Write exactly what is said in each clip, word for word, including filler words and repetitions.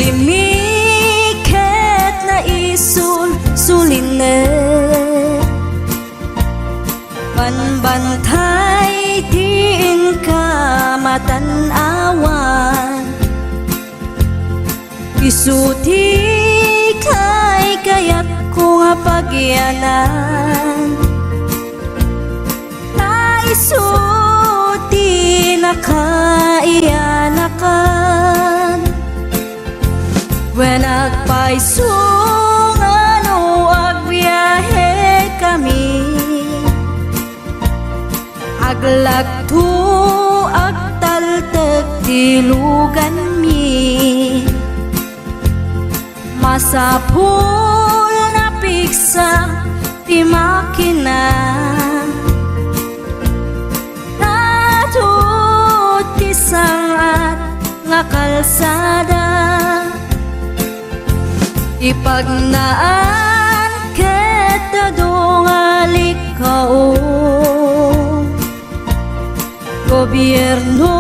Limiket na isul sulinek. Banbantay ti inka matan-awan. Isu ti kaykayatko nga pagyanan. Ta isu ti nakaiyanakan. Wen agpayso nga no agbiahekami, aglagto, agtaltek ti luganmi. Masapul nga piksa ti makina. Adu ti sangat nga kalsada. Ipagnaan ket adu nga likao. Gobierno,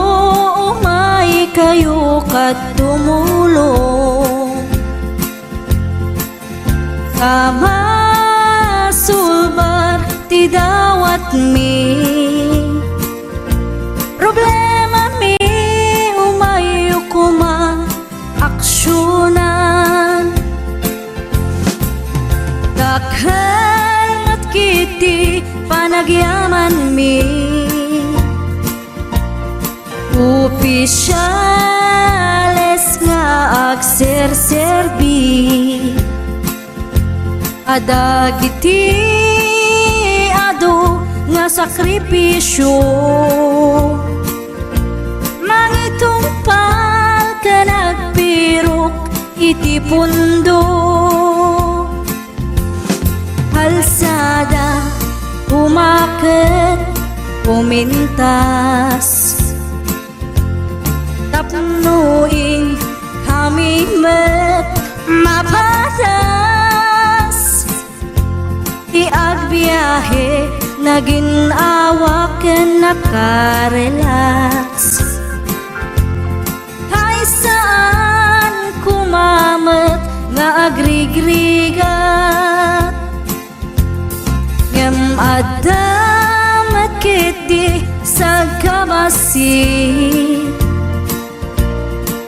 umaykayo ket tumulong. Ta masulbar ti dawatmi. Problemami, umayyo koma aksionan. Dakkel met ketdi panagyamanmi. Opisiales nga agserserbi. A dagiti adu nga sakripisio, mangitungpal ken agpirok iti pundo. Kalsada, umaket, umintas. Tapno inkami met mapadas. Ti agbiahe, nagin-awa ken nakarelax. Hay saan koma met nga agrigrigat. Ngem adda met ketdi sagkabassit.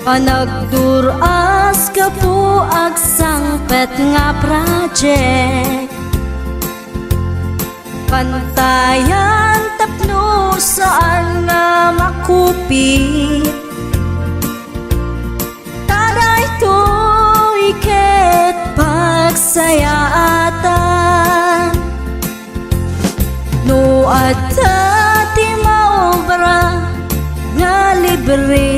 Panagdur-as gapu agsangpet nga project. Pantayan tapno saan nga makupit. Ta daytoy ket pagsayaatan. No adda ti maobra nga libre,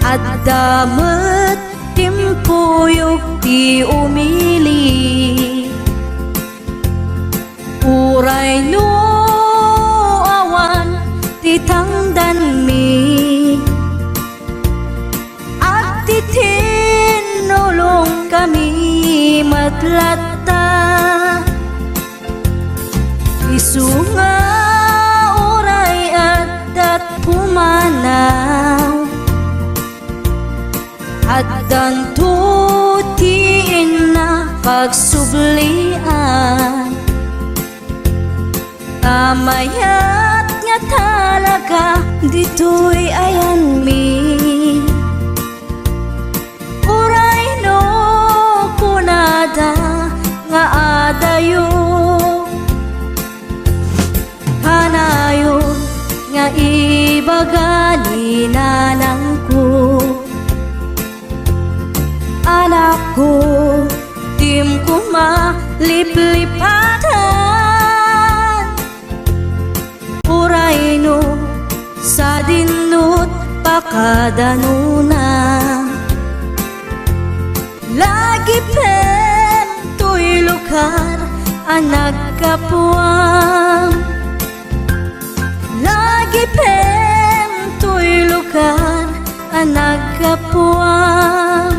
adda met timpuyog ti umili. Uray no awan ti tangdanmi, agtitinnulongkami met latta. Isu nga uray addat pumanaw, addanto ti inna pagsublian. Ta mayat nga talaga ditoy ayanmi. Uray no kunada nga adayo, kanayon nga ibaga ni nanangko. Anakko, dimo koma liplipadan. Uray no sadinot pakadanona. Lagipem toy lugar a naggapuam. Lagipem toy lugar a naggapuam.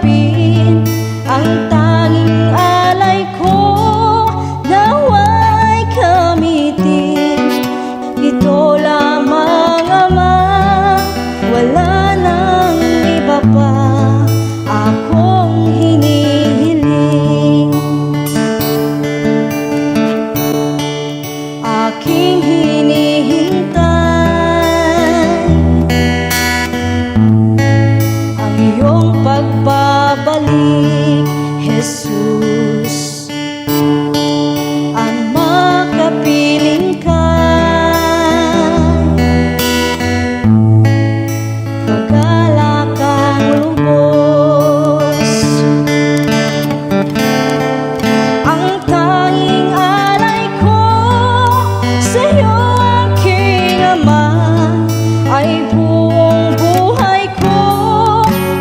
Pin, ang tanging alayko, naway gamitin. Ito lamang, Ama, wala nang iba pa akong hinihiling. Aking hinihintay ang iyong pagbabalik, Jesus. Ang makapiling ka, pagala kang lubos. Ang tanging alay ko sa'yo, aking Ama, ay buong buhay ko,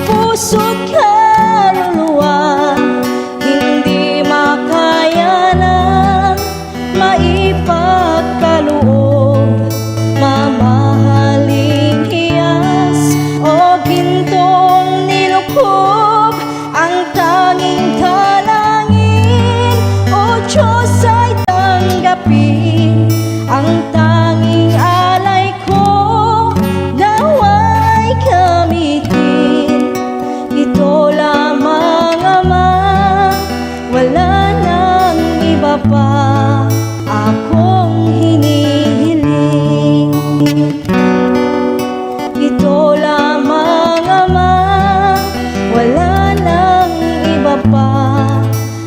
puso't kaluluwa, hindi makayanan maipagkaloob, mamahaling hiyas o gintong nilukob. Ang tanging dalangin, O Diyos, ay tanggapin. Ang tanging alay ko, naway gamitin. Ito lamang, Ama, wala nang iba pa akong hinihiling. Ito lamang, Ama, wala nang iba pa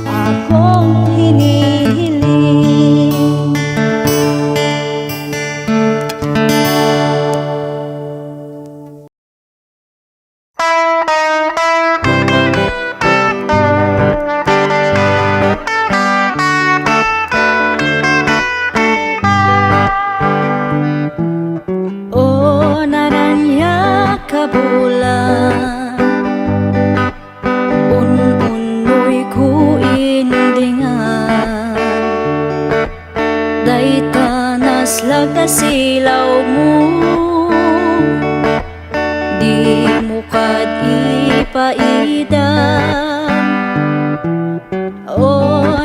akong hinihiling. O naraniag a bulan, un-unnoyko indingan dayta naslag a silawmo. Dimo kad ipaida, o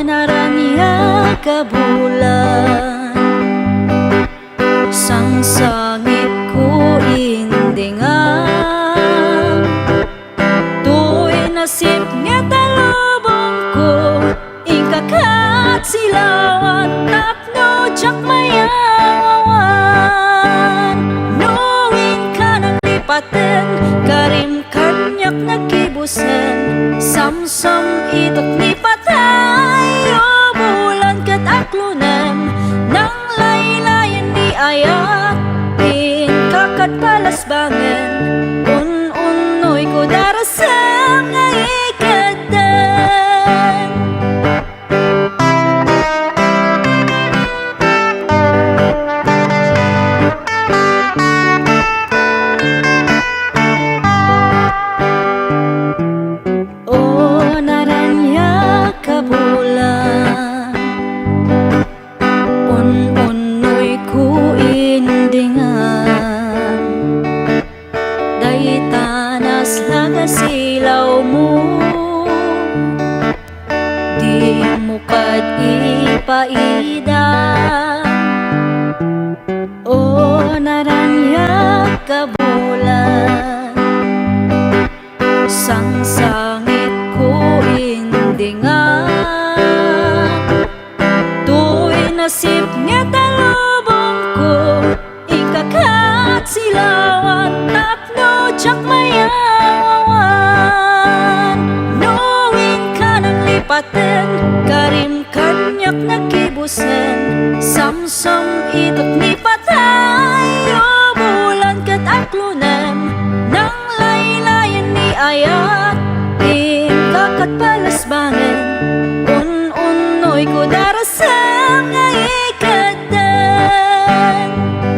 naraniag a bulan, sangsangitko indingan. Toy nasipnget a lubongko, inka kad silawan tapno diak mayaw-awan. No inka nanglipaten, karim kaniak naggibusen. Samsam-itok ni patay, o bulan ket aklonem, nanglaylayen ni ayat, inka kad palasbangen. Un-unnoyko darasem nga iketdem. O naraniag a bulan, un-unnoyko indingan dayta naslag a silawmo. Dimo kad ipaida, o naraniag a bulan, sangsangitko indingan. Toy nasipnget a lubongko, inka kad silawan tapno diak mayaw-awan. No inka nanglipaten, karim kaniak naggibusen. Samsam-itok ni patay, o bulan ket aklonem, nanglaylayen ni ayat, inka kad palasbangen. Un-unnoyko darasem nga iketdem.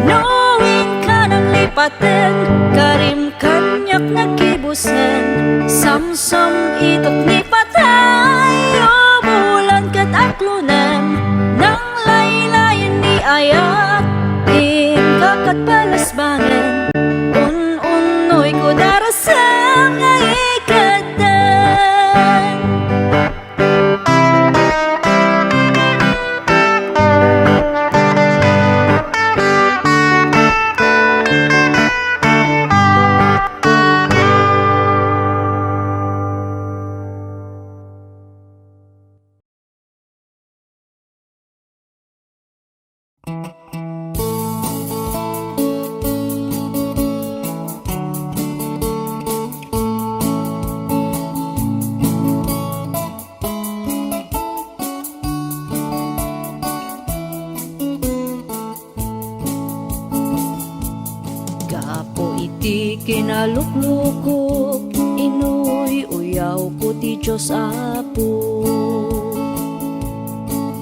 No inka nanglipaten, karim kaniak naggibusen. Samsam-itok ni patay, o bulan ket aklonem, nanglaylayen ni ayat, inka kad palasbangen. Un-unnoyko darasem nga iketdem. Gapu iti kinaluklukok, inuy-uyawko ti Dios, Apo.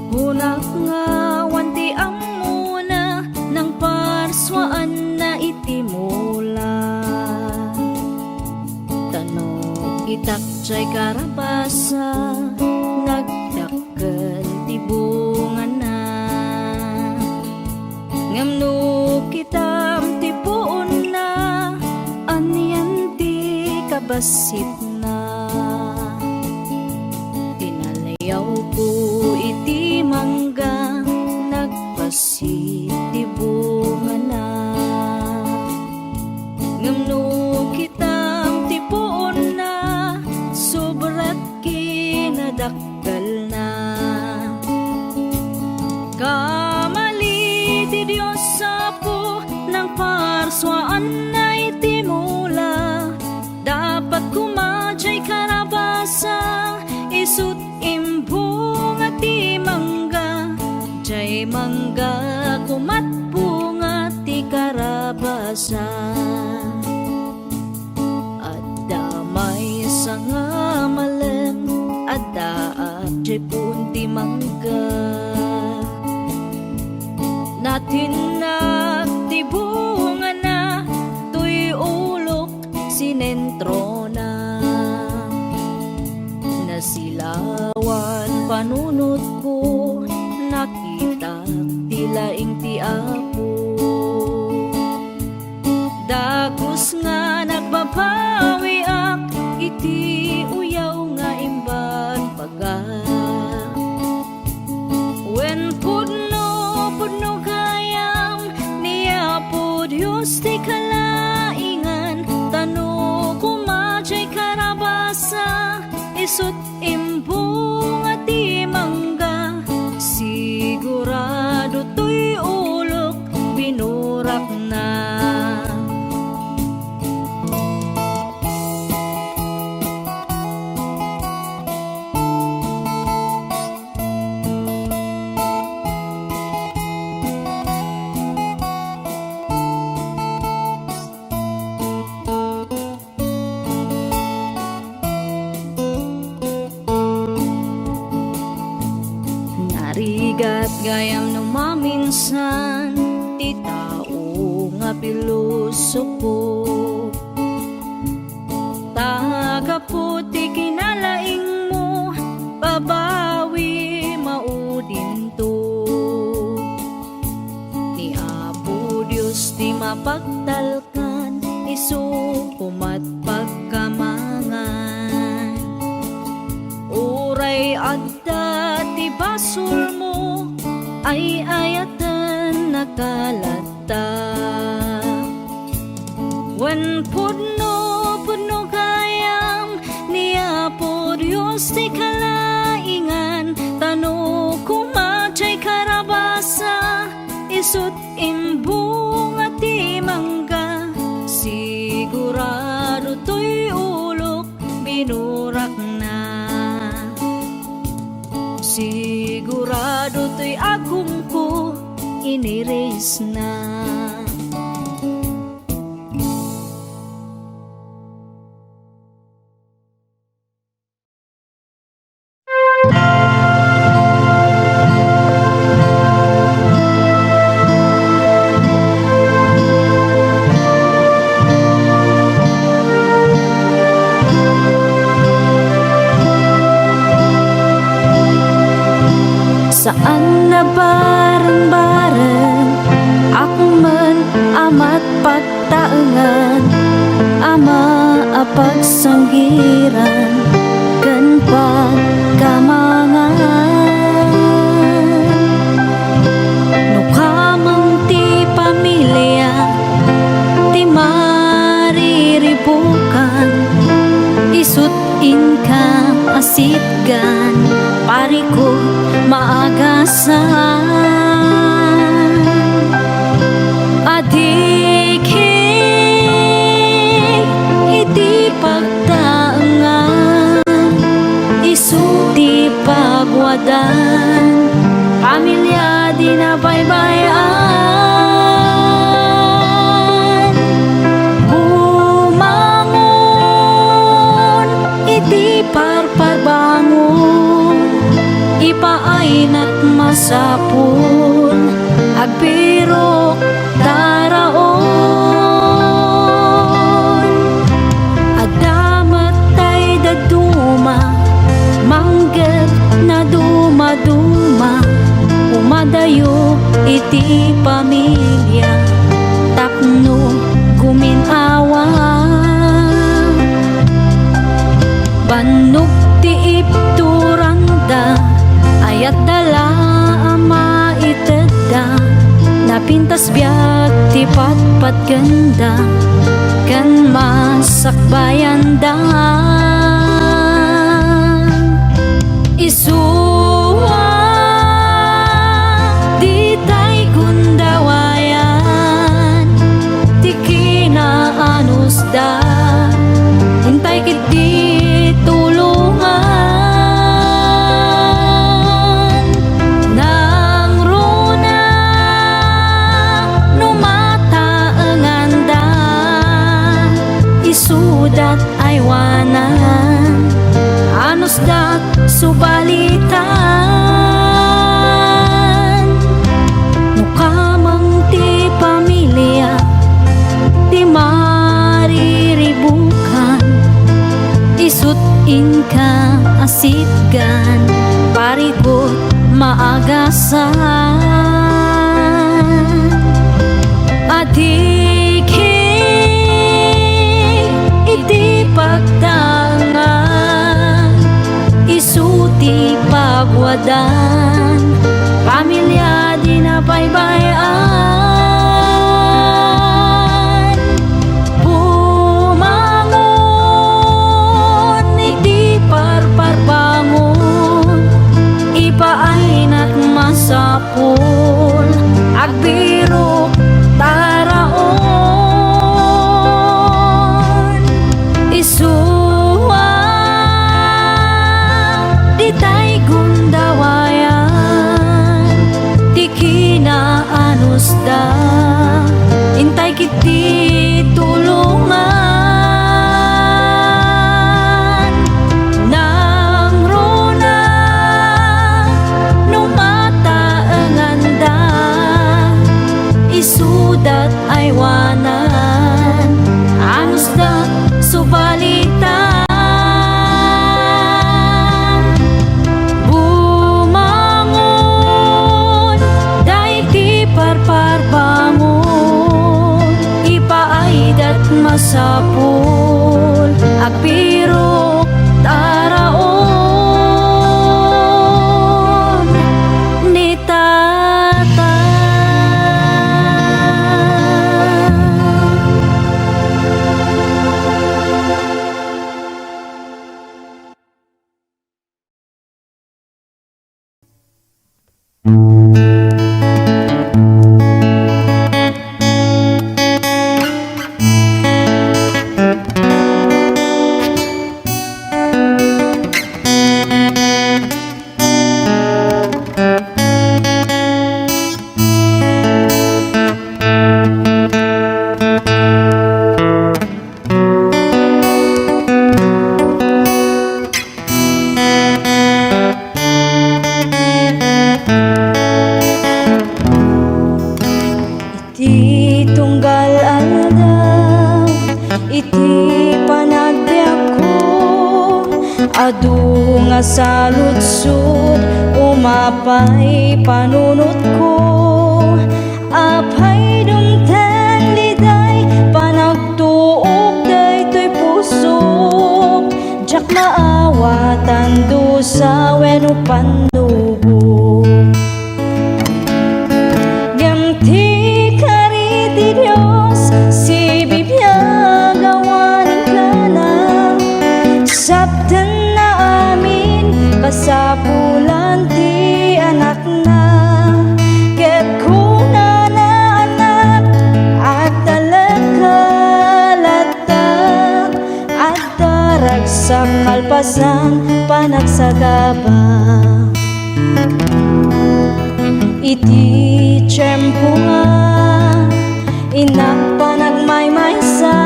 Hunak nga awan ti ammona, nangparsuaanna iti mula. Ta no kitak jay karabasa, nagdak- kel ti bungana. Ngem no kitam ti puonna, anian ti kabassitna? Tinaliyawko iti mangga, nagbassit ti bungana. Ngem no kitam ti puonna, sobra kinadakkelna. Kamali ti Dios, Apo, nangparsuaanna iti mula. Dapat koma jay karabasa, isut' imbunga ti mangga. Jay mangga komat bunga ti karabasa. Adda maysa nga malem, addaak jay puon ti mangga. Natinnak ti bungana, toy ulok sinentrona. Nasilawan panunotko, nakitak ti laing ti Apo. Dagus nga nagbabawiak iti uyaw nga imbagbaga. Wen pudno, pudno gayam ni Apo Dios ti kalaingan, ta no koma jay karabasa, isut' imbunga ti mangga, sigurado toy ulok binurakna. Narigat gayam no maminsan ti tao nga pilosopo. Ta gapu ti kinalaingmo, babawi maudinto. Ni Apo Dios ti mapagtalkan, isu komat pagkamangan. Uray adda ti basolmo, ay-ayatenna latta. Wen pudno, pudno gayam ni Apo Dios ti kalaingan, ta no koma jay karabasa, isut' imbunga ti mangga, sigurado toy ulok binurakna. Sigurado toy agumko inirisna. Saan a bareng-bareng, ak met a matpagtaengan, ama a pagsanggiran ken pagkamangan. No kamem ti pamilia ti mariribukan, isut' inka a sitgan, parikut maagasan. Adiki iti pagtaengan, isu ti paguadan, pamilia di nabaybay-an. masapul, agbirok taraon. Adda met tay dadduma, manggep nadumaduma, umadayo iti pamilia tapno gumin-awa. Bannog ti ipturanda, ayatda la a maitedda. Napintas biag ti patpatgenda ken masakbayanda. Isu a ditay gundawayan ti kinaanusda, intay ketdi tulongan. Nangruna no mataenganda, isudat aywanan, anusdat subalitan. No kameng ti pamilia ti mariribukan, isut inka a sitgan, parigut maagasan. Adiki iti pagtangan, isu ti pagwadan, pamilia di nabaybay-an. Bumangon iti parparbangon, ipaaynak masapul, agbirok taraon. Isu a ditay gundawayan ti kinaanusda, intay ketdi tulongan. Nangruna no mataenganda, isudat aywanan, anusda subalitan. Bumangon, daydi parparbangon, ipaaydat masapul, agbirok taraon ni Tata. Iti tunggal aldaw, iti panagbiagko, adu nga saludsod, umapay panunotko. Apay, dumteng ni day panagtuok daytoy pusok, diak maawatan dusa wenno pannubo. Ngem ti kari ti Dios, sibibiag awanen kana, saptenna amin kasapulan ti Anak na. Ket kunana, Anak, agtalekka latta, adda ragsak kalpasan panagsagaba. Iti tiempo nga innak panagmaymaysa,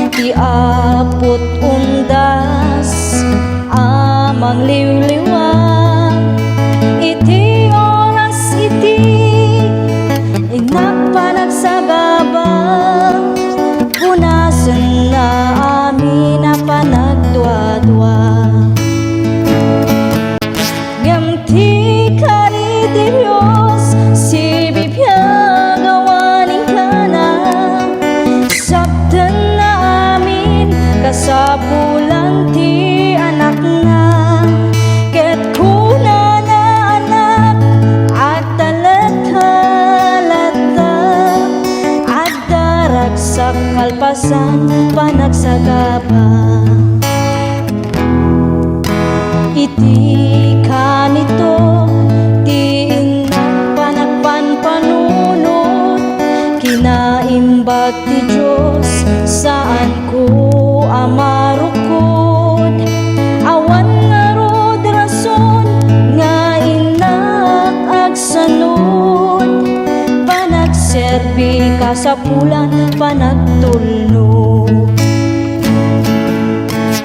ti apot undas a mangliwliwa. Iti Ragsak kalpasan panagsagaba. Iti kanito ti innak panagpanpanunot, kinaimbag ti Dios, saanko a marukod. Awan ngarud rason nga innak agsanud, panagserbi kasapulan panagtulnog.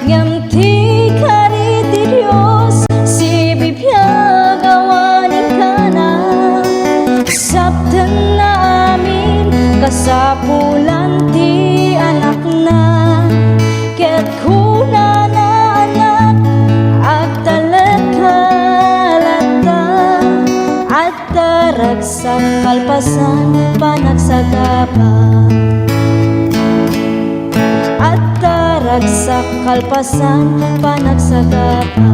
Ngem ti kari ti Dios, sibibiag awan inggana. Saptenna amin kasapulan ti Anakna. Ket kunana, Anak, agtalekka latta. Adda ragsak kalpasan panagsagaba. Adda ragsak kalpasan panagsagaba.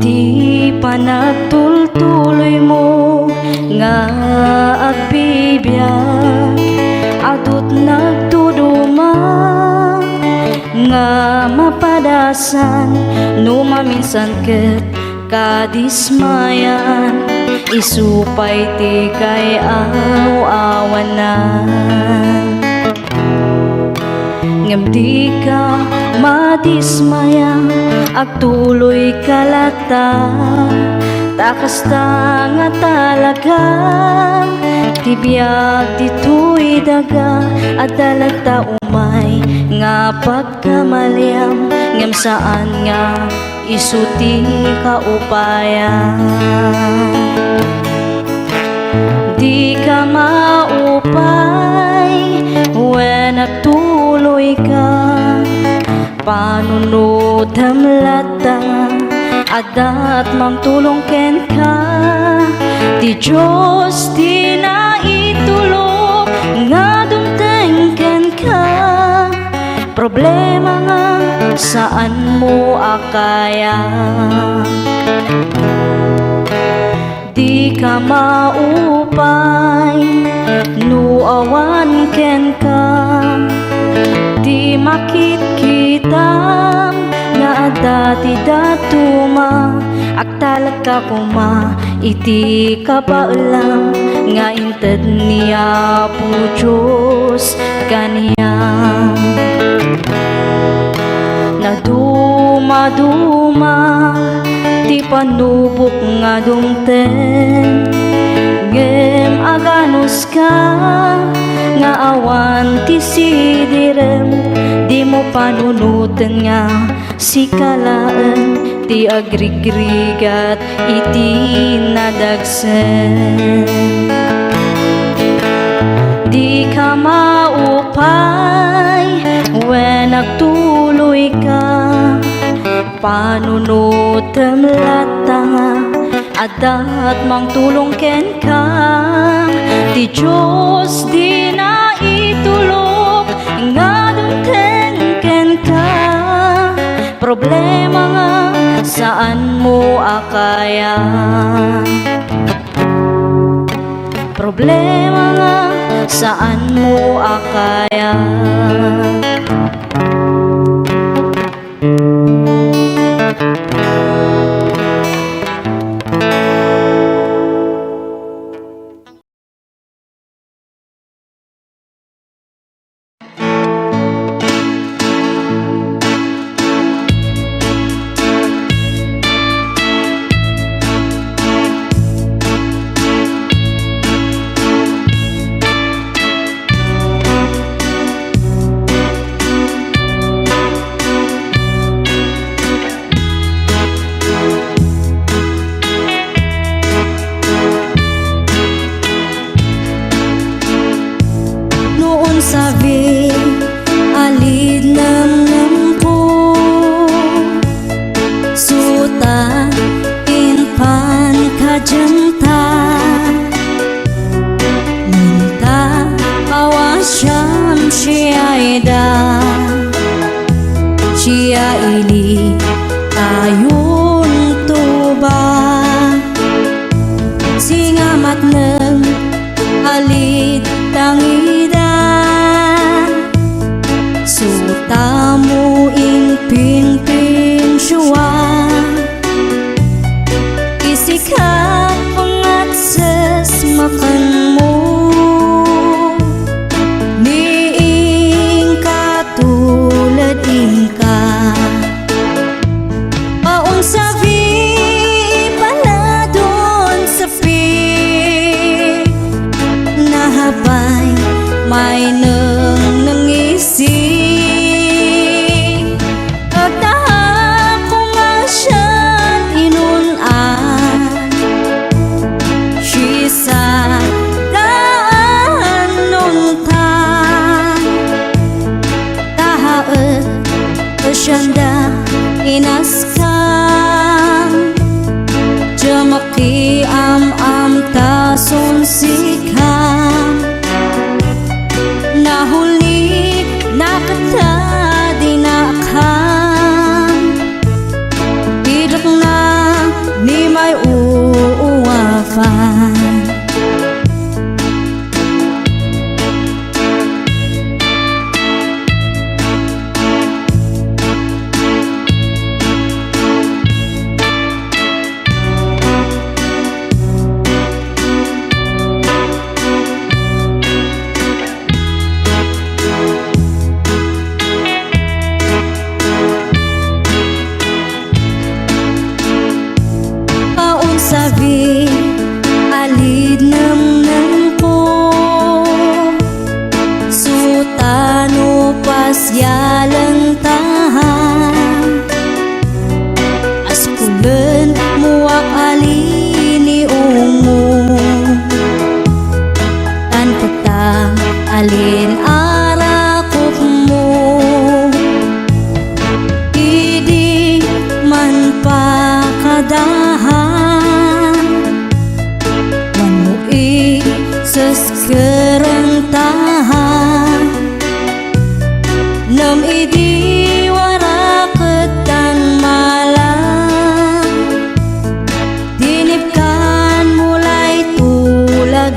Iti panagtultuloymo nga agbibiag, adut nagtudoma nga mapadasan no maminsan ket kadismayan, isu pay ti kaaw-awanan. Ngem dika madismaya, agtuloyka latta, ta kasta nga talaga ti biag ditoy daga. Adda latta umay nga pagkamaliam, ngem saan nga isu ti kaupayan. Dika maupay wen agtuloyka, panunotem latta, adda't mangtulong kenka. Ti Dios ti naitulok nga dumteng kenka. Problema nga saanmo a kaya. Dika maupay no awan kenka. Ti makitkitam nga adda ti dadduma, agtalekka koma iti kabaelam nga inted ni Apo Dios kaniam. Nadumaduma ti panubok nga dumteng, ngem aganuska nga awan ti sidirem, dimo panunoten nga sika laeng ti agrigrigat iti nadagsen. Dika maupay wen agtuloyka, panunotem latta, adda't mangtulong kenka. Ti Dios ti naitulok nga dumteng kenka. Problema nga saanmo a kaya. Problema nga saanmo a kaya.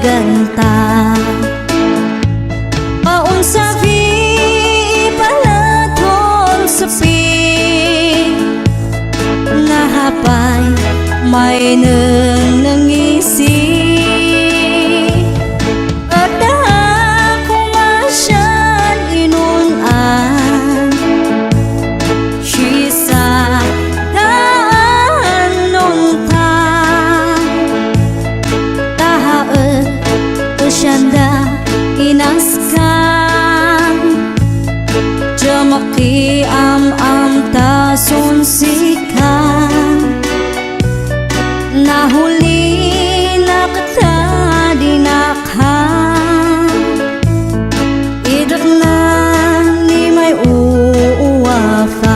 ganta. Awan sabi ipalaton sapi, nga apay mainengneng isi. Adda koma sian inun-an, siasada a nunta. Tahaet, sianda inaskan. Diak makiam-am ta sunsikan. Nahuli na kata dinak ha. Idakna ni may uuwafan.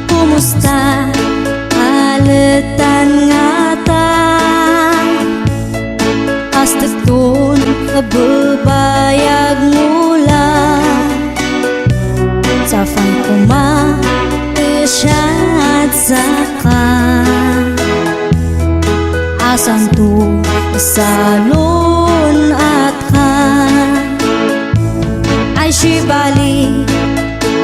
Kumusta? Aletan ngata. Astekton a babayag ngula. Saan koma ti siasaka. Asanto salun-atka. Ay sibali,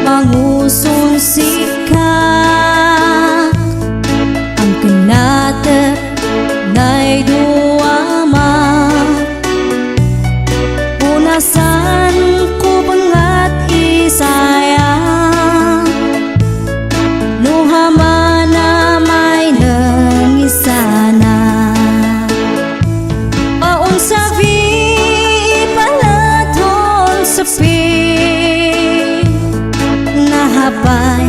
mangusunsikak. Ang kinatek, nay duama. Punasan ko bengat isaya. No hamana maineng isana. Awan sabi ipalaton sapi. Nga apay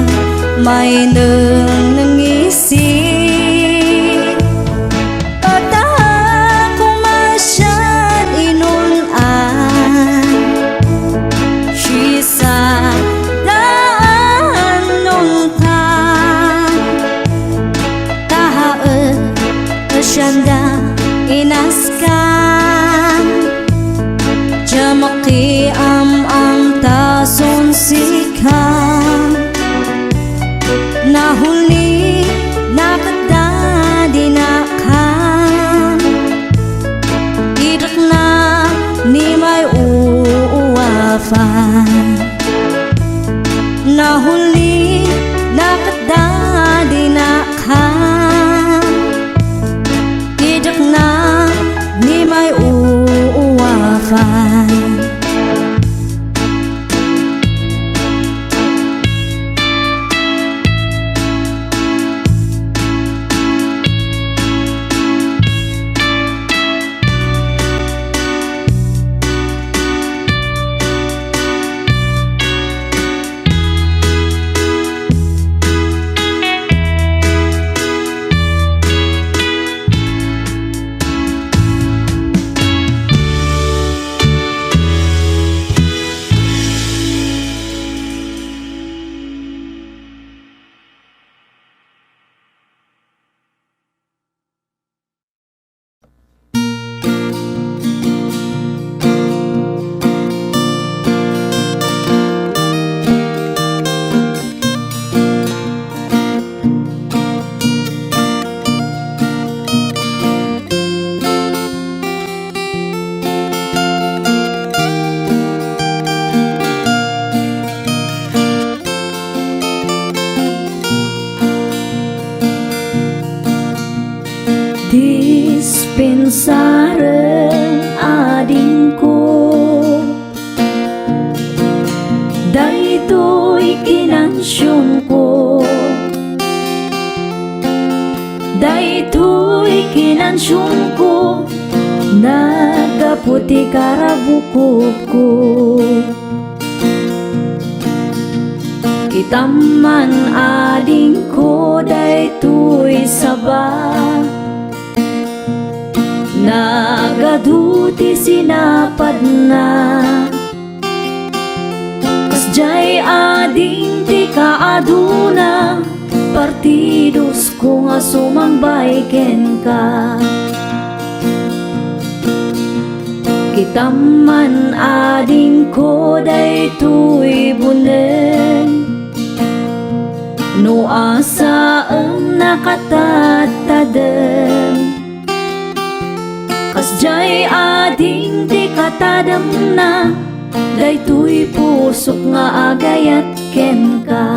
mainengneng isi. Adda koma sian inun-an, siasada a nunta. Tahaet, sianda inaskan. Diak makiam-am ta sunsikan. Nahuli na kata dinak ha. Idakna ni may uuwafan. Nahuli na kata dinak ha. Idakna ni may uuwafan. Dispensaren adingko daytoy kinansionko. Daytoy kinansionko, naggapu ti karabukopko. Kitam man adingko daytoy saba, nagadu ti sinapadna. Diay ading ti kaaduna, partidosko nga sumangbay kenka. Kitam man adingko daytoy bunen, no asaem nakatadtadem. Kasdiay ading ti katademna, daytoy pusok nga agayat kenka.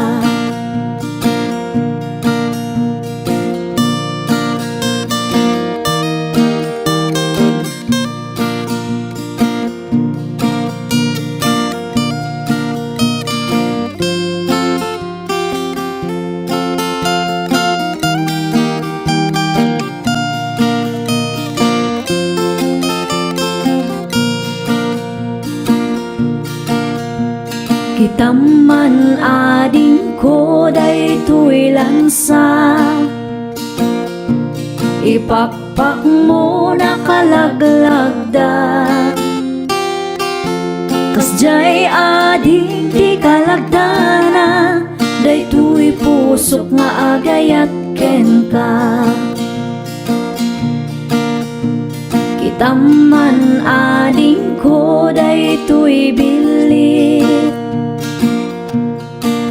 Kitam man adingko daytoy lansa, ipakpakmo nakalaglagda. Kasdiay ading ti kalagdana, daytoy pusok nga agayat kenka. Kitam man adingko daytoy billit,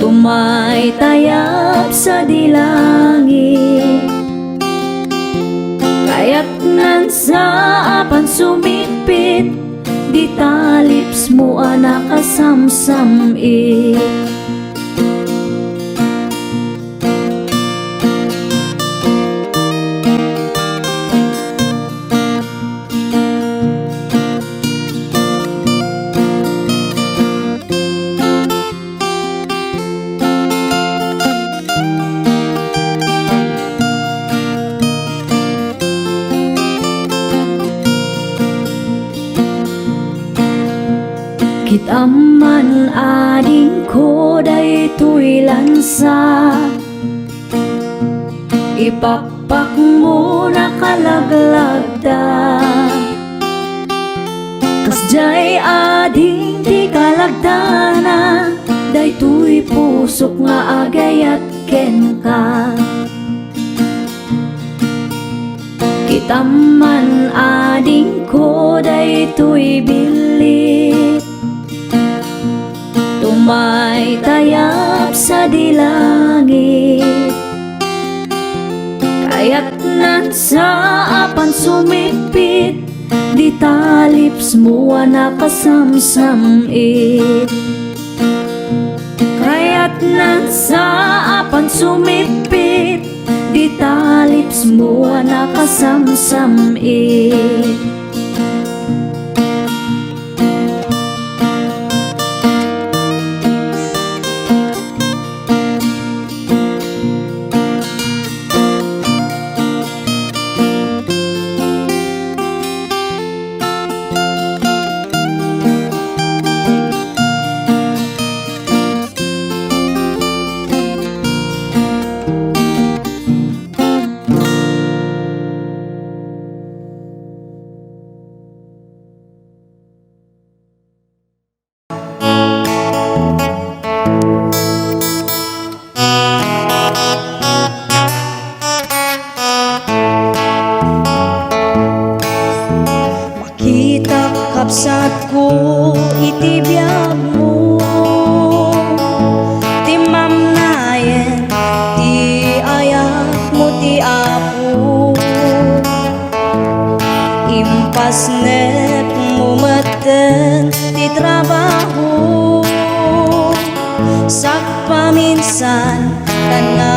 tumaytayab sadi langit. Kayatnan sa a pansumipit, dita lipsmo a nakasamsam-it. Kitam man adingko daytoy lansa, ipakpakmo nakalaglagda. Kasdiay ading ti kalagdana, daytoy pusok nga agayat kenka. Kitam man adingko daytoy billit, tumaytayab sadi langit. Kayatnan sa a pansumipit, dita lipsmo a nakasamsam-it. Kayatnan sa a pansumipit, dita lipsmo a nakasamsam-it. Makitak, kabsatko, iti biagmo, timmamnayen ti ayatmo ti Apo. Impasnekmo metten ti trabaho, sakpaminsan, tan nga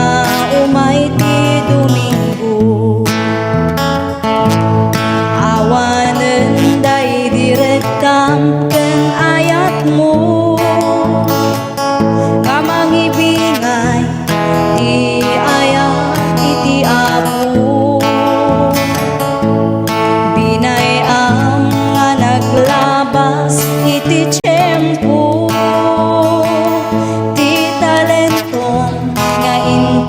umay ti Domingo. Awanen daydi rektam ken ayatmo. Nga mangibingay ti ayat iti Apo. Binay-am nga naglabas iti tiempo, ti talentom nga in-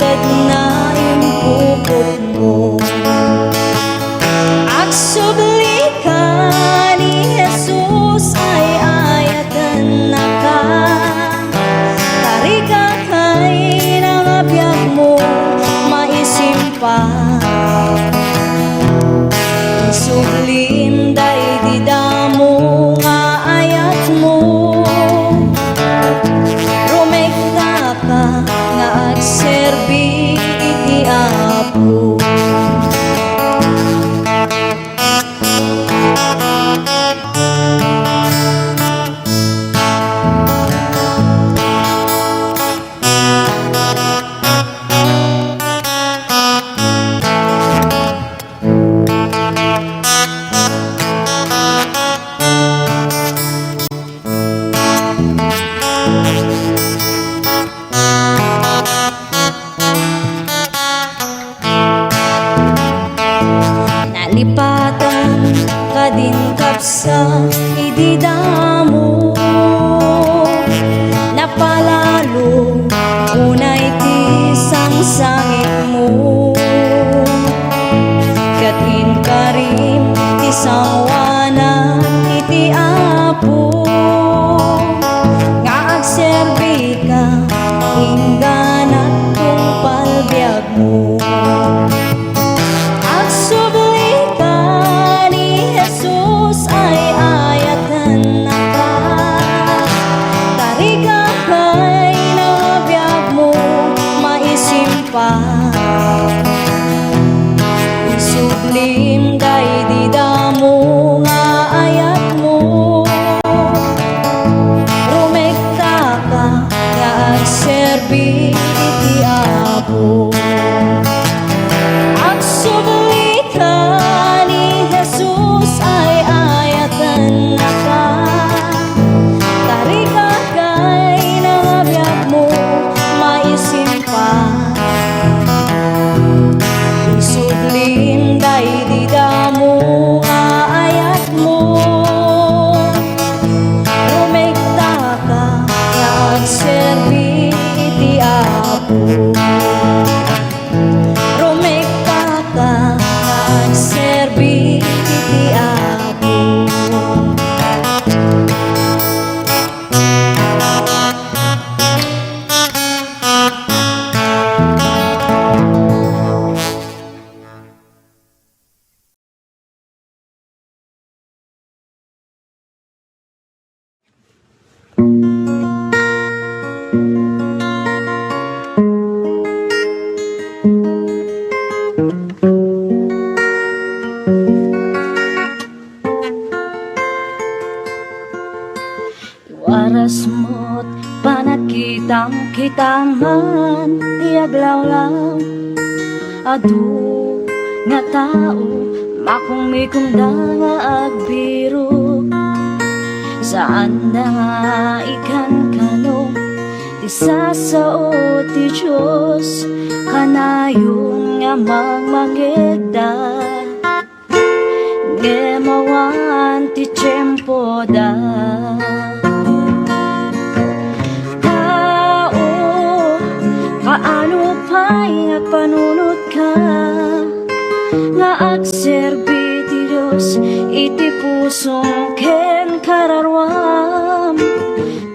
Kabsat idi damo, napalalo unay ti sangsangitmo, ket inkarim ti sangoanan iti Apo, nga agserbika inggana tungpal biag mo. Agsublika ni Jesus ay ayatennaka. Tarika kay nabiag mo maisimpay. Isublim daydi damo nga ayat mo. Rumektaka nga agserbi iti Apo. Agsubli ka ni Jesus ay ayatennaka. Tarika kay nabiag mo maisimpay. Isublim daydi damo nga ayat mo. Rumektaka nga agserbi iti Apo. Rumektaka nga agserbi iti Apo. Iwaras mo't panagkitam, kitaman ti aglawlaw. Adu nga tao, makummikomda nga agbirok. Saanda nga ikankano ti sasao ti Dios, kanayon nga mangmangegda. Ngem awan ti tiempoda. Tao, kaano pay nga agpanunotka nga agserbi ti Dios iti pusom ken kararuam?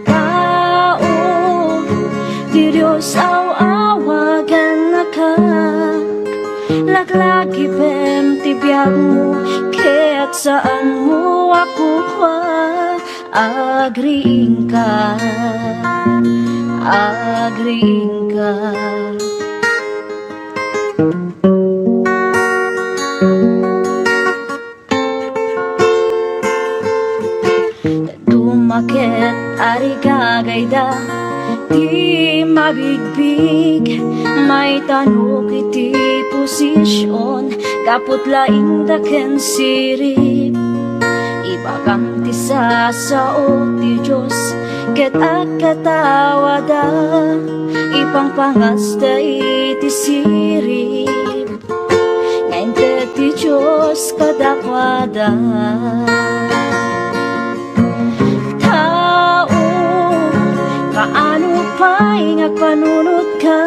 Tao, ti Dios aw-awagannaka. Laglagipem ti biagmo, ket saanmo a kukua. Agriingka, agriingka. Dumaket a rigagayda ti mabigbig, maitanok iti posision, gapu't laingda ken sirib. Ibagam ti sasao ti Dios, ket agkatawada, ipangpangasta iti sirib. Nga inted ti Dios kadakuada. Tao, kaano pay nga agpanunotka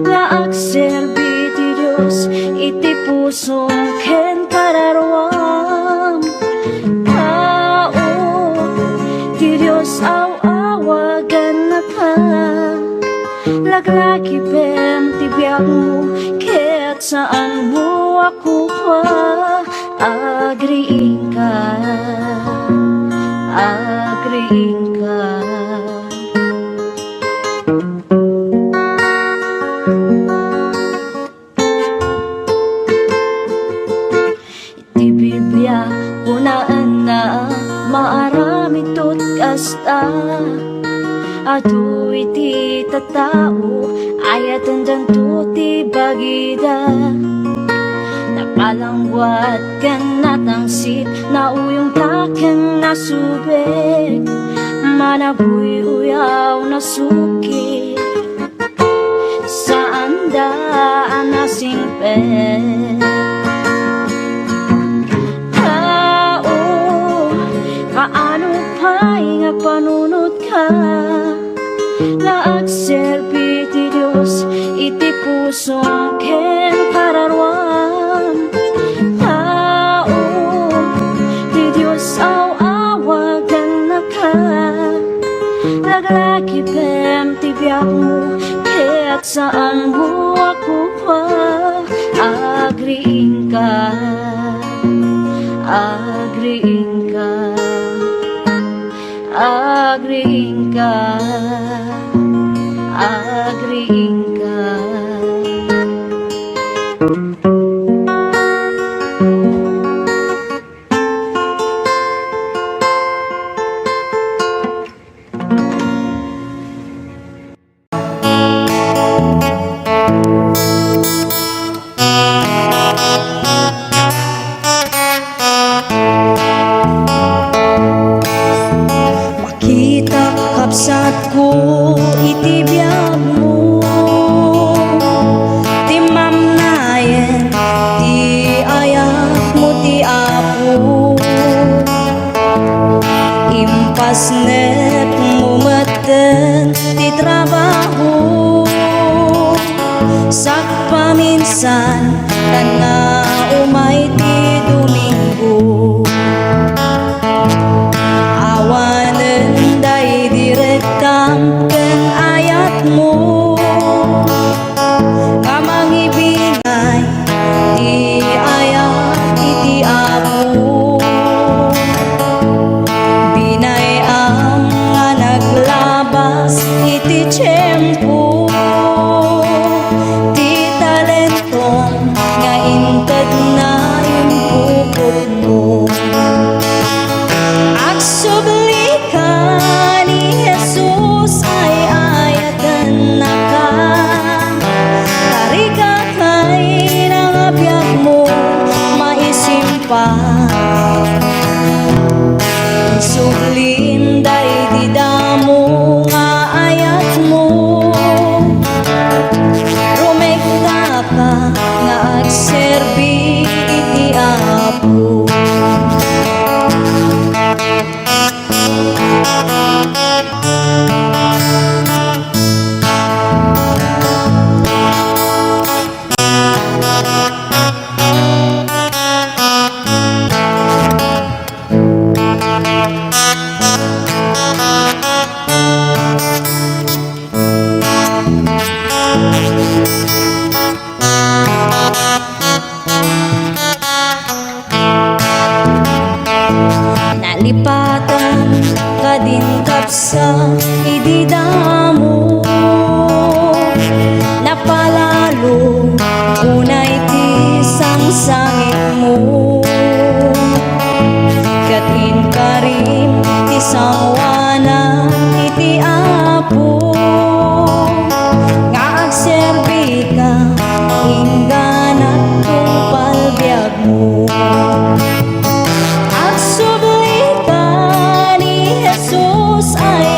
nga agserbi ti Dios iti pusom ken kararuam? Tao, ti Dios aw-awagannaka. Laglagipem ti biagmo, ket saanmo a kukua. Agriingka, agriingka. Iti Biblia, kunaenna, maaramidto ti kasta. Adu iti tattao, ayatendanto ti bagida. Napalangguat ken natangsit, nauyongta ken nasubek, manabuy-uyaw, nasukir. Saanda a nasingpet. Ay nga panunotka nga agserbi ti Dios iti pusom ken kararuam. Tao ti Dios, aw-awagannaka. Laglagipen ti biagmo ket saanmo a kupa. Agriingka, agriingka, agriingka, agriingka. Makitak, kabsatko, iti biagmo, timmamnayen ti ayatmo ti Apo. Impasnekmo metten ti trabaho, sakpaminsan, ta nga umay ti Domingo. Awanen daydi rektam ken ayatmo nga mangibinay ti ayat iti Apo. Binay-am nga naglabas iti tiempo ti talento nga intedna impuputmo. Agsublika ni Jesus ay ayatennaka. Tarigakay nga biagmo maisimpa. Sublim daydi damo nga ayatmo. Rumekta ka nga agserbi iti Apo. Nalipatan kadin kabsa idi damo, napalalo unay ti sangsangitmo. Ket inkarim ti sangoanan iti Apo nga agserbika, inggana tungpal biagmo. Agsublika ni Jesus ay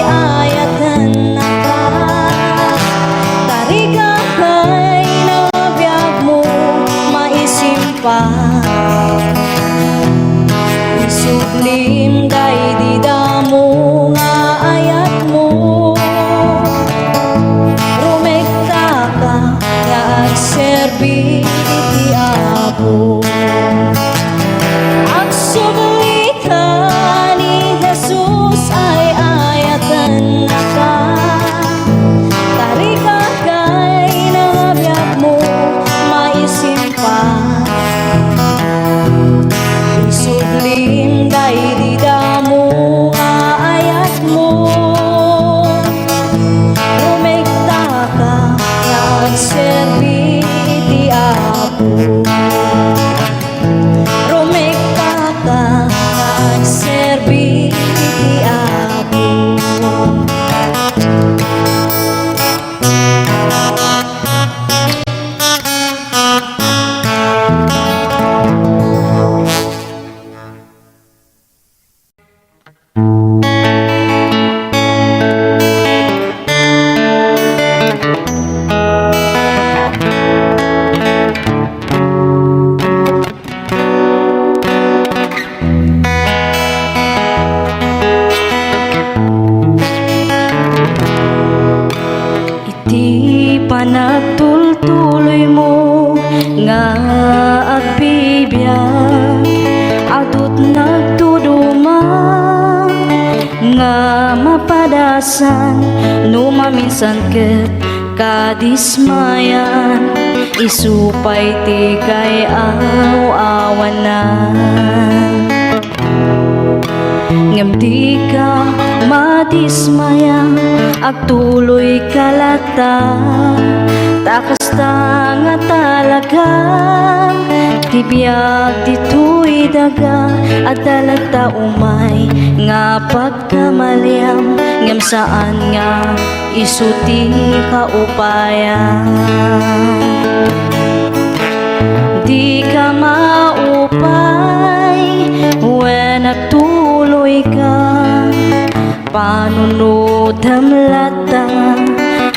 San no maminsan ket kadismayan, isu pay ti kay-aw-awanan. Ngem dika madismaya, agtuloyka latta, ta kasta nga talaga ti biag ditoy daga. Adda latta umay nga pag- kamaliam, ngem saan nga isu ti kaupayan. Dika maupay wen agtuloyka, panunotem latta,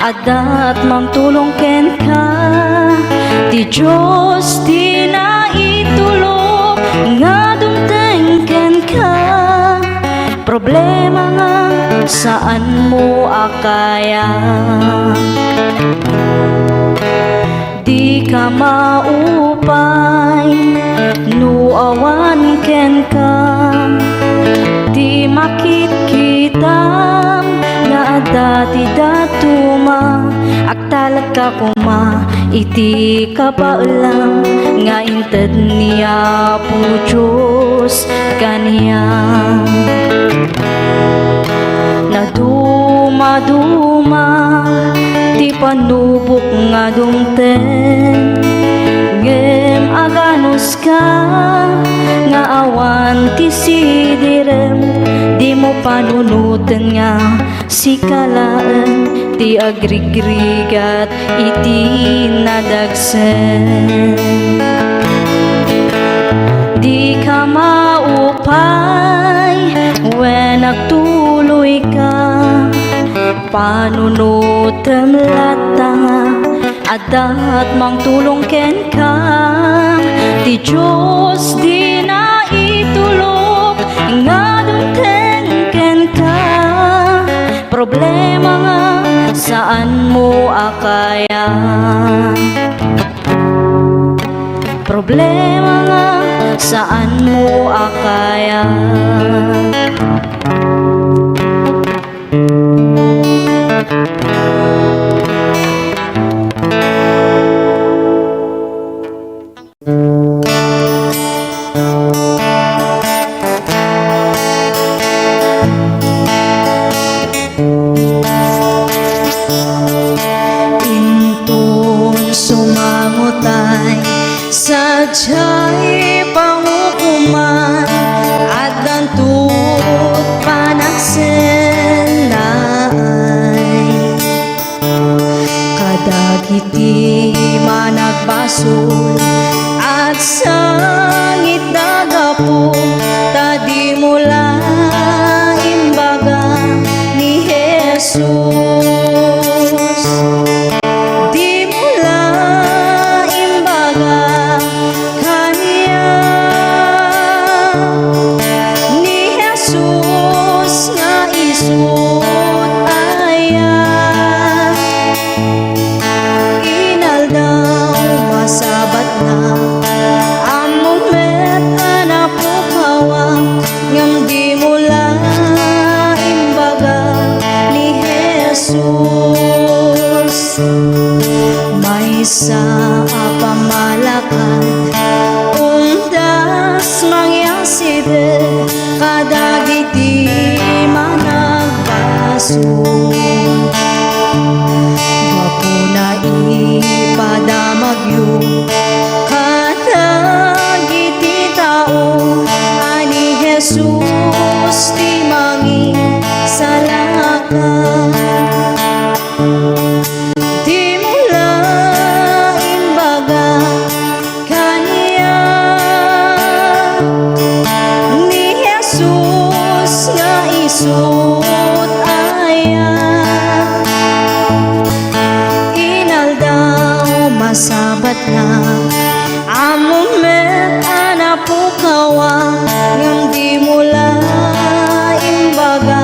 adda mangtulong kenka. Ti Dios ti naitulok nga dumteng kenka. Problema nga saan mo a kaya. Dika maupay no awan kenka ti makitkitam nga adda ti dadduma. Agtalekka koma iti kabaelam nga inted ni Apo Dios kaniam. Nadumaduma ti panubok nga dumteng, ngem aganuska nga awan ti sidirem. Dimo panunoten nga sika laeng ti agrigrigat iti nadagsen. Dika maupay wen agtuloyka, panunotem latta, adda mangtulong kenka. Ti Dios ti naitulok nga dumteng kenka. Problema nga saan mo a kaya. Problema nga saan mo a kaya. Inton sumangutay, sadiay pangukoman, addanto panagsennaay. Kadagiti managbasol, agsangitda gapu ta dimo la imbaga ni Jesus. Dimo la imbaga kaniak ni Jesus nga isu't aya. Inaldaw, masabatna, ammom met a napukawak, ngem dimo la imbaga ni Jesus. Maysa a pammalakad, umdas mangiasideg kadagiti managbasol. Gapuna ipadamagyo kadagiti tao a ni Jesus ti mangisalakan. Dimo la imbaga kaniak ni Jesus nga isu't aya. Inaldaw, masabatna, ammom met a napukawak, ngem dimo la imbaga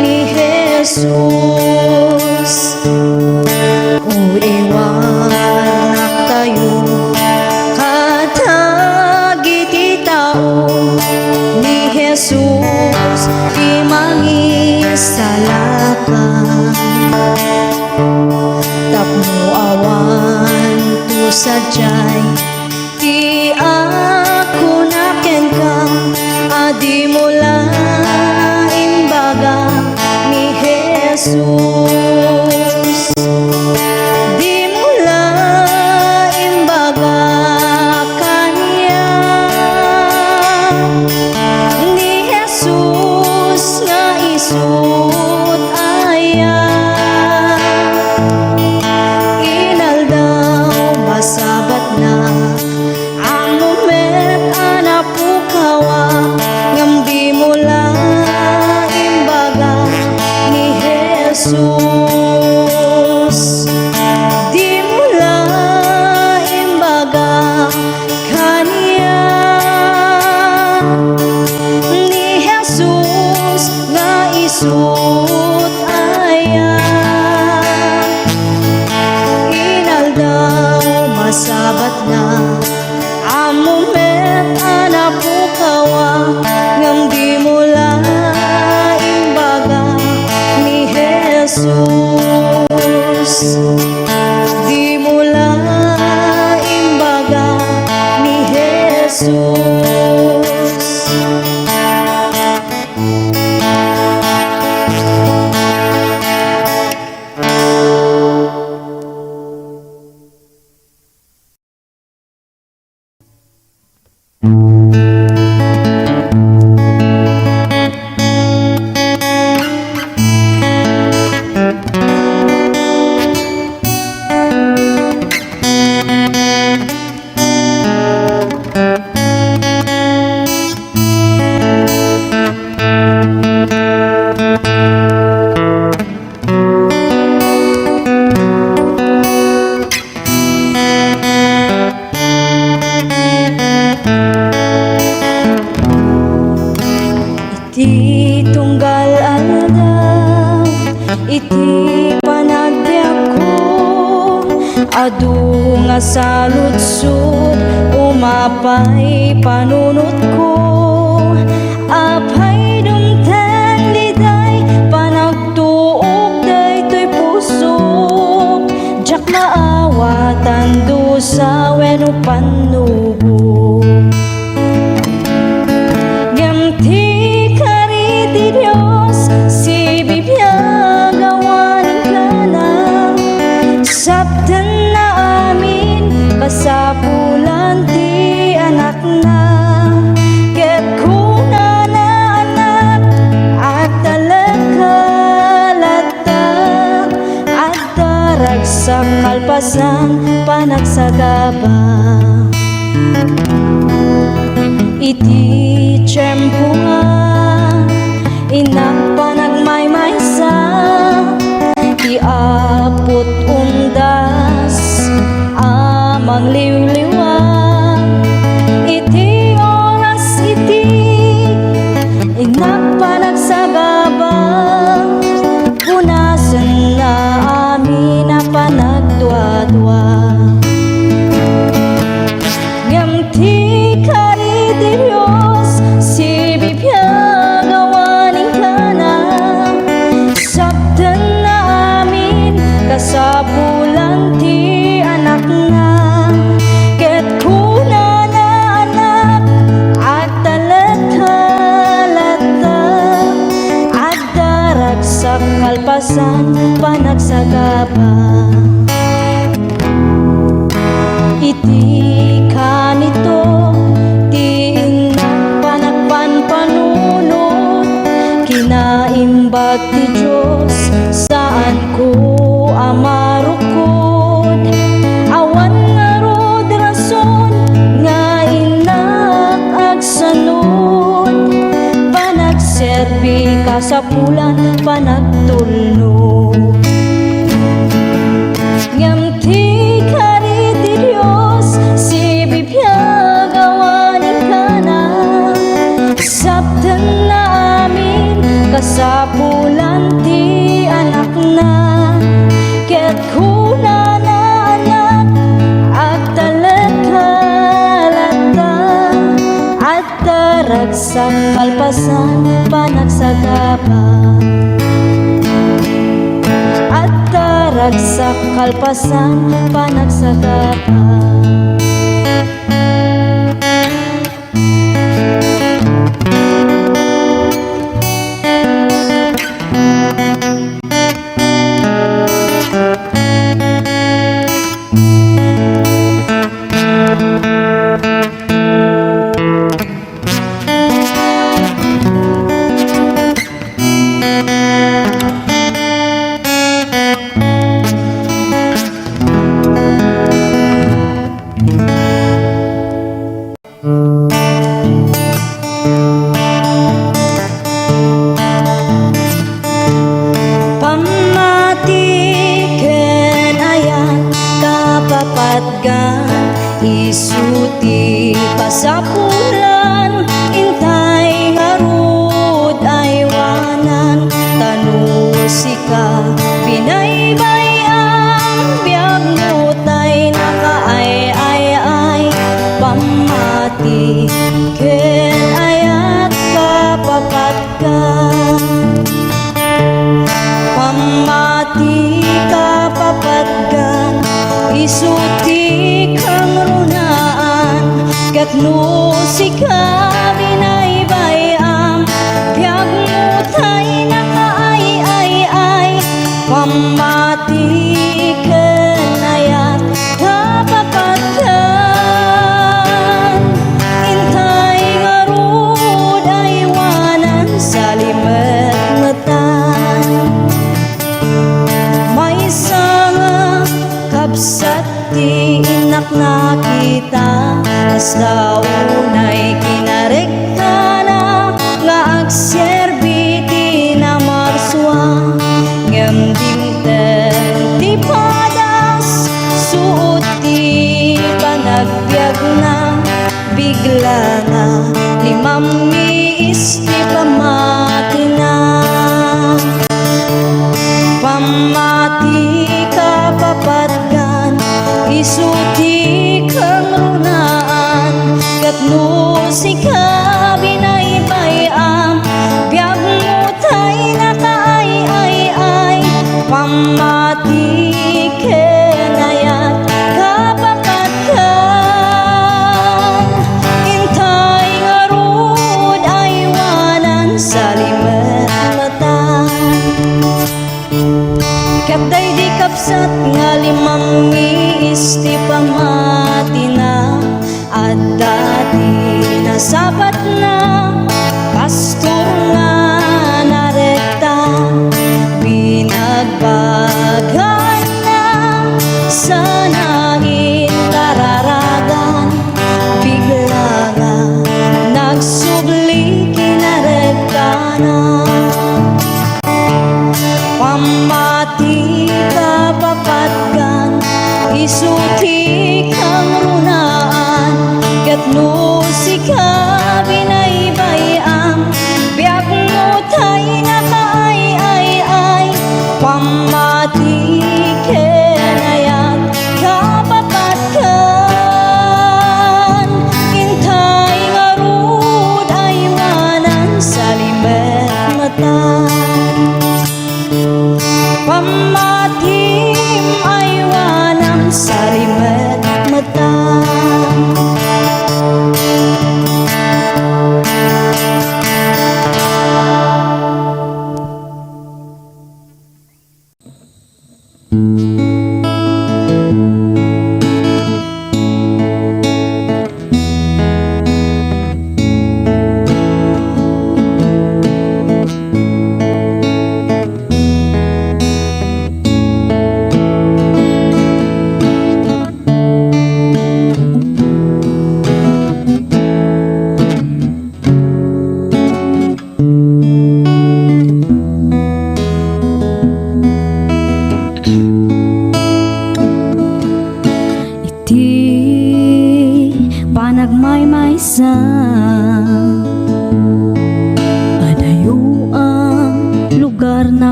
ni Jesus. Uiwannaktayo kadagiti tao ni Jesus Ti mangisalakan tapno awan to sadiay ti akuna kenka a dimo la imbaga ni Jesus. Dimo la imbaga kaniak ni Jesus nga isut aya. Inaldaw masabatna, ammom met a napukawak, ngem dimo la imbaga ni Jesus. Dimo la imbaga kaniak ni Jesus nga isut aya. Inaldaw masabatna, ammom met a napukawak, ngem dimo la imbaga ni Jesus. Dimo la imbaga ni Jesus. Iti tunggal aldaw, iti panagbiagko, adu nga saludsod, umapay panunotko. Apay, dumteng diay panagtuok daytoy pusok, diak maawatan dusa wenno pannubo. Ngem ti kari ti Dios, sibibiag awan inkana, saptenna amin kasapulan ti Anakna. Ket kunana, Anak, agtalekka latta, adda ragsak kalpasan panagsagaba. Iti tiempo nga innak panagmaymaysa, ti Apo't umdas a mangliwliwa. Iti oras iti innak panagsagaba, punasenna amin a panagduadua. Ngem ti kari ti Dios, sibibiag awan inkana, saptenna amin kasapulan ti Anakna. Ket kunana, Anak, agtalekka latta, adda ragsak kalpasan panagsagaba. Iti kanito ti innak panagpanpanunot, kinaimbag ti Dios, saanko a marukod. Awan ngarud rason nga innak agsanud, panagserbi kasapulan panagtulnog. Ngem ti kari ti Dios, sibibiag awan inkana, saptenna amin kasapulan ti Anakna. Ket kunana, Anak, agtalekka latta, adda ragsak Ragsak kalpasan panagsagaba. Adda ragsak kalpasan panagsagaba. Pammati ken ayat, kapapatgan, isu ti pasapulan, intay ngarud aywanan, ta no sika binaybay-am, biagmo tay nakaay-ay-ay, pammati ken ayat, kapapatgan. Pammati, kapapatgan, isu ti kangrunaan, ket no sika binaybay-am, biagmo tay nakaay-ay-ay, pammati ken ayat, kapapatgan, intay ngarud aywanan, salimetmetan. Maysa nga kabsat ti innak nakita, kasla unay kinarektana nga agserbi ti namarsua, ngem dimten ti padas, suot ti panagbiagna, bigla nga limammiis ti pammatina. Pammati, kapapatgan, isu ti kangrunaan, ket no sika binaybay-am, biagmo tay nakaay-ay-ay, pammati ken ayat, kapapatgan, intay ngarud aywanan, salimetmetan. Ket daydi kabsat nga limammiis ti pammatina, adda ti nasabatna, pastor nga narekta, binagbagaanna, sana inkararagan, bigla nga nagsubli kinarektana. Pammati, kapapatgan,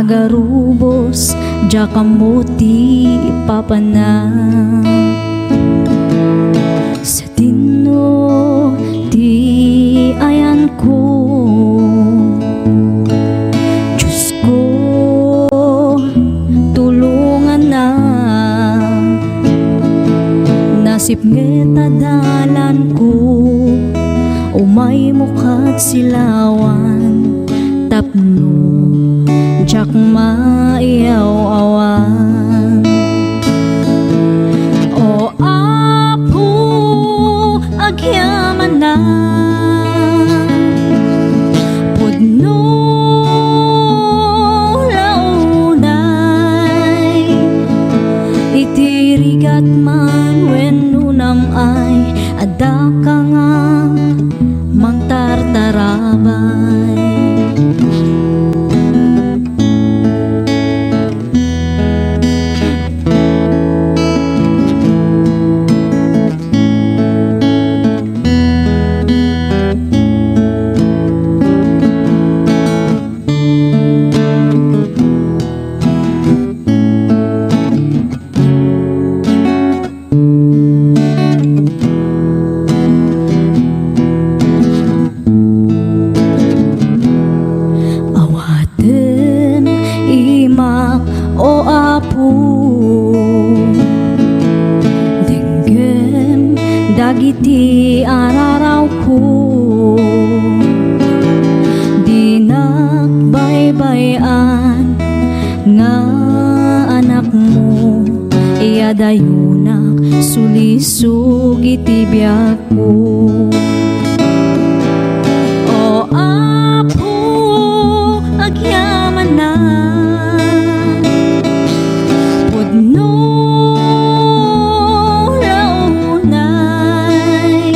Agarubos, diak ammo ti papanak. Sadino ti ayanko? Diosko, tulongannak. Nasipnget a dalanko, umaymo kad silawan, tapno diak maiyaw-awan. O Apo, agyamanak, pudno la unay, iti rigat man wenno nam-ay, addaka nga mangtartarabay. Awatem imak, O Apo, denggem dagiti ararawko. Dinak baybay-an nga anakmo, iyadayonak sulisog iti biagko. O Apo, agyamanak, pudno la unay,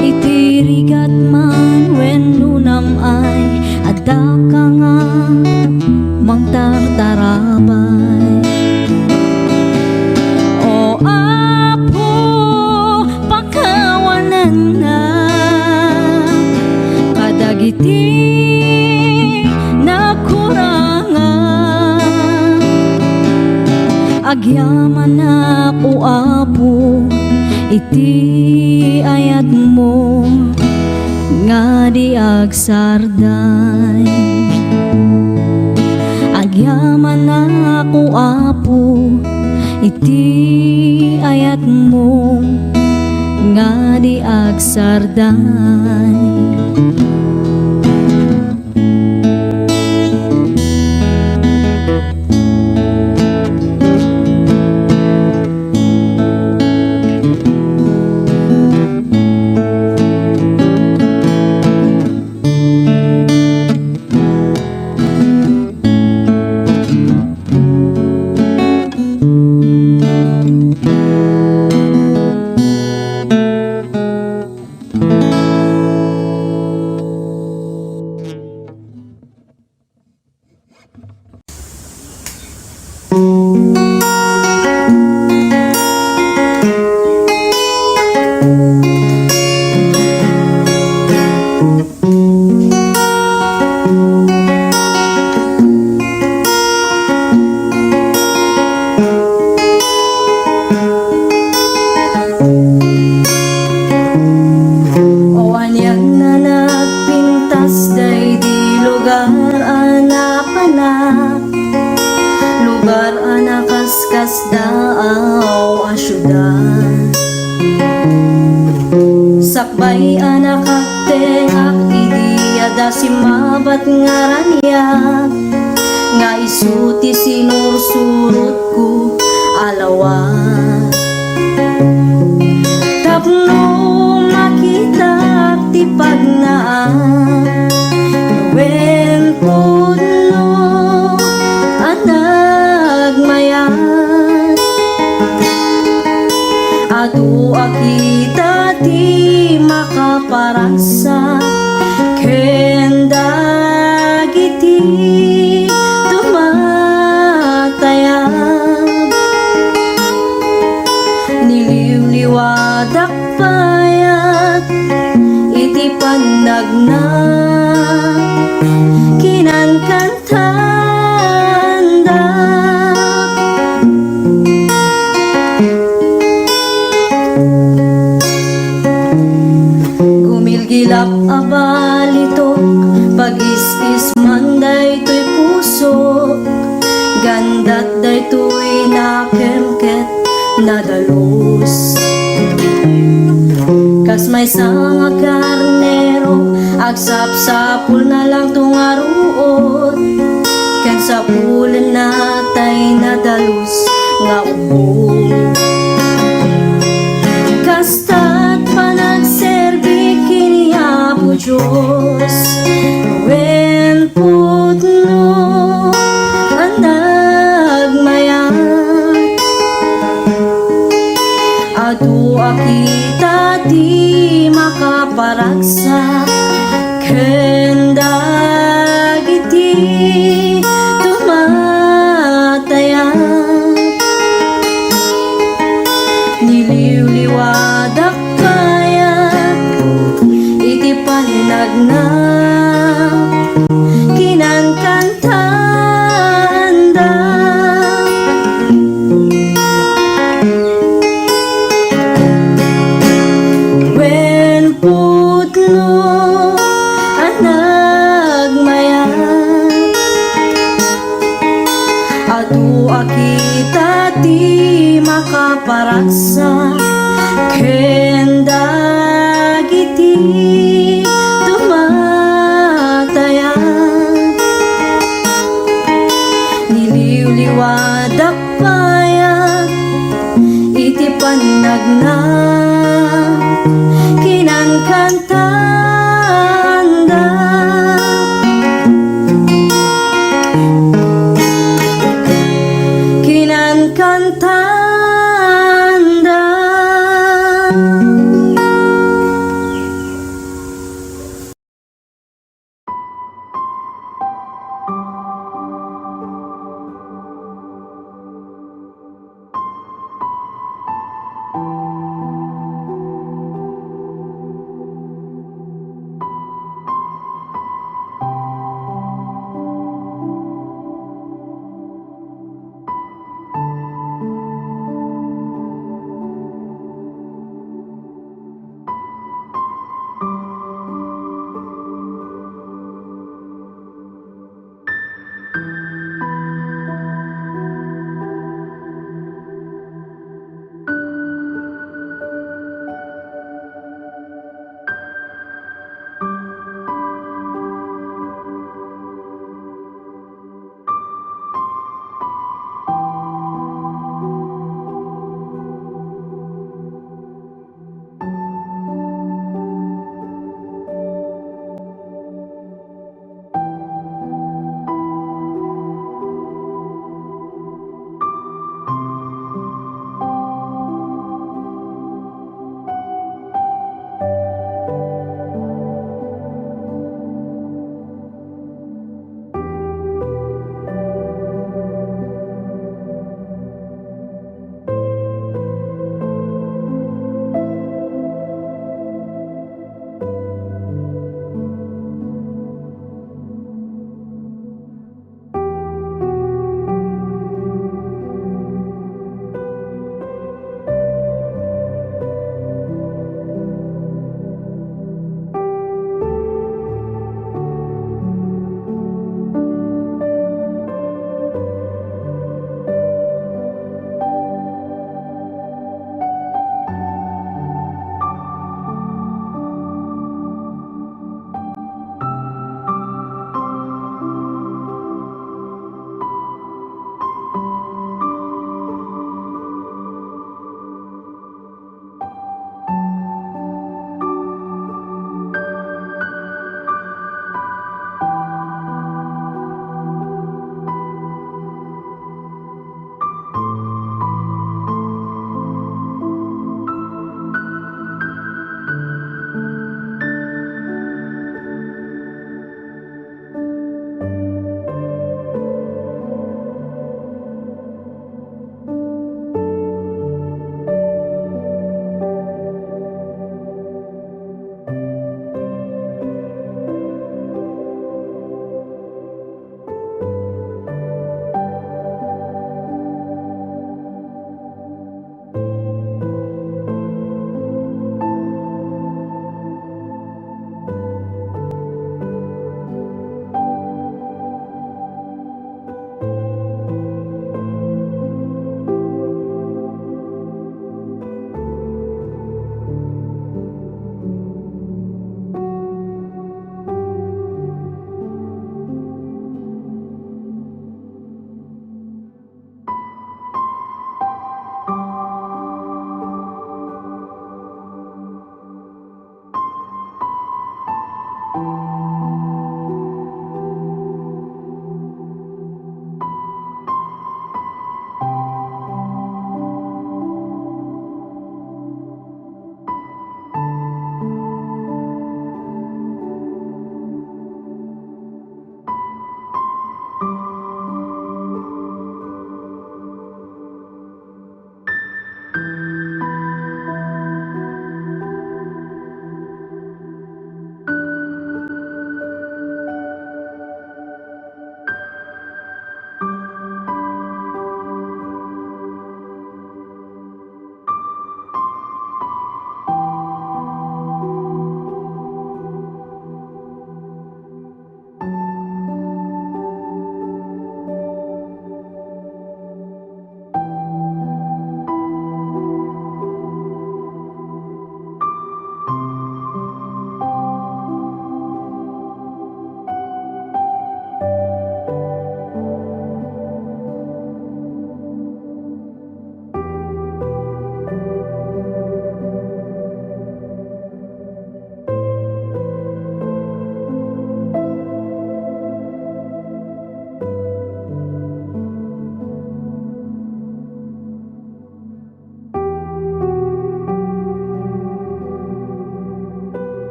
iti rigat man wenno nam-ay, addaka nga mangtartarabay. O Apo, pakawanennak kadagiti nakurangak. Agyamanak, O Apo, iti ayatmo nga di agsarday. Agyamanak, O Apo, iti ayatmo nga di agsarday. O anian a nagpintas daydi lugar a napanak, lugar a nakaskasdaaw a siudad. Sakbay a nakatengak idi adda simmabat nga raniag, nga isu ti sinursurotko a lawas. Tapno makitak ti pagnaak wen pudno a nagmayat. Adu a kita ti makaparagsak ken dagiti tumatayab. Niliwliwadak payat iti pannagna, kinankanta Isman daytoy pusok, gandat daytoy nakem ket nadalus. Kas maysa nga karnero, agsapsapulna langto nga ruot, ken sapulenna tay nadalus nga ubbog. Kasta ti panagserbi ken ni Apo Dios, wen pudno a nagmayat. Adu a kita ti makaparagsak ken dagiti tumatayan. Niliwliwadak kayat iti pannagna, kinankantaanda. Wen pudno a nagmayat. Adu a kita ti makaparagsak ken dagiti tumatayan. Niliwliwadak payat iti pannagna, kinankan